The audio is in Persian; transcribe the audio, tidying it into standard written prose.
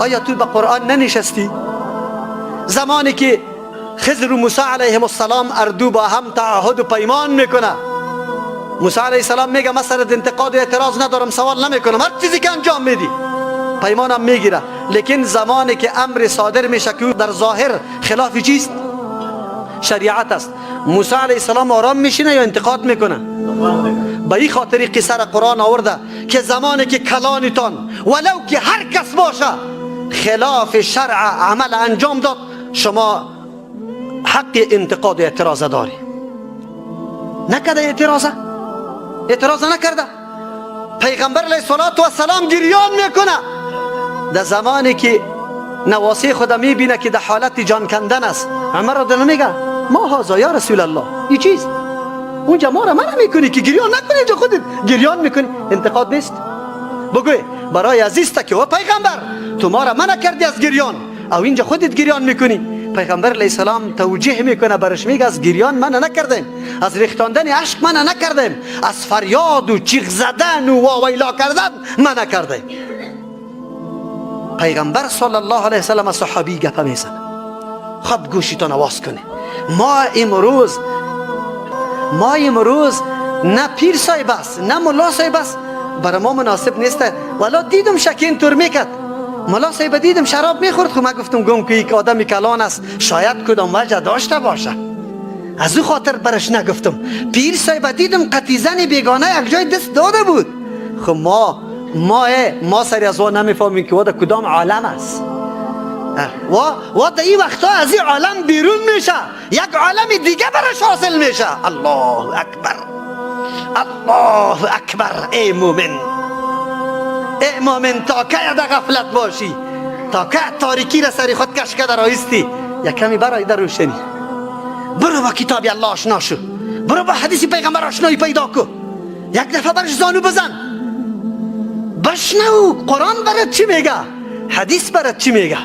آیا تو به قرآن ننشستی؟ زمانی که خضر و موسی علیهم السلام اردو با هم تعهد و پیمان میکنه، موسی علیه السلام میگه من سرت انتقاد و اعتراض ندارم، سوال نمیکنم، هر چیزی که انجام میدی پیمانم میگیره. لیکن زمانی که امر صادر میشه که در ظاهر خلاف چیست؟ شریعت است، موسی علیه السلام آرام میشینه یا انتقاد میکنه؟ به این خاطر قصه را قرآن آورده که زمانی که کلانتان ولو که هر کس باشه خلاف شرع عمل انجام داد، شما حق انتقاد و اعتراض داری. نکرده اعتراض؟ اعتراض نکرده. پیغمبر علیه الصلاة والسلام گریان میکنه در زمانی که نواسی خود میبینه که در حالت جان کندن است. عمر رضی الله میگه ما هذا یا رسول الله، این چیست؟ اونجا ما را منع میکنی که گریان نکنی، اینجا خودت گریان میکنی. انتقاد نیست؟ بگوی برای عزیز که او پیغمبر تو ما را منع کردی از گریان، او اینجا خودت گریان میکنی. پیغمبر علیه السلام توجیه میکنه برش، میگه از گریان منع نکردیم، از ریختاندن اشک منع نکردیم، از فریاد و چیغ زدن و واویلا کردن منع کردیم. پیغمبر صلی الله علیه وسلم از صحابی گپه میزنه. خب گوشیتان آواز کنه. ما امروز نه پیر صاحب است نه ملا صاحب است، برای ما مناسب نیست. ولا دیدم شکین تور میکرد، ملا صاحب دیدم شراب میخورد، خب من گفتم گم که یک آدم کلان است، شاید کدام وجه داشته باشه، از او خاطر برش نگفتم. پیر صاحب دیدم قطی زن بیگانه یک جای دست داده بود. خب ما سری از وا نمیفهمیم که وا در کدام عالم است. و در این وقتا از این عالم بیرون میشه، یک عالم دیگه برش حاصل میشه. الله اکبر، الله اکبر. ای مومن، ای مومن، تا که در غفلت باشی؟ تا که تاریکی را سری خود کش کرده رایستی؟ یک کمی برای در روشنی برو، با کتاب الله آشنا شو، برو با حدیث پیغمبر آشنایی پیدا کو، یک دفعه برش زانو بزن، بشنو قرآن برات چی میگه، حدیث برات چی میگه.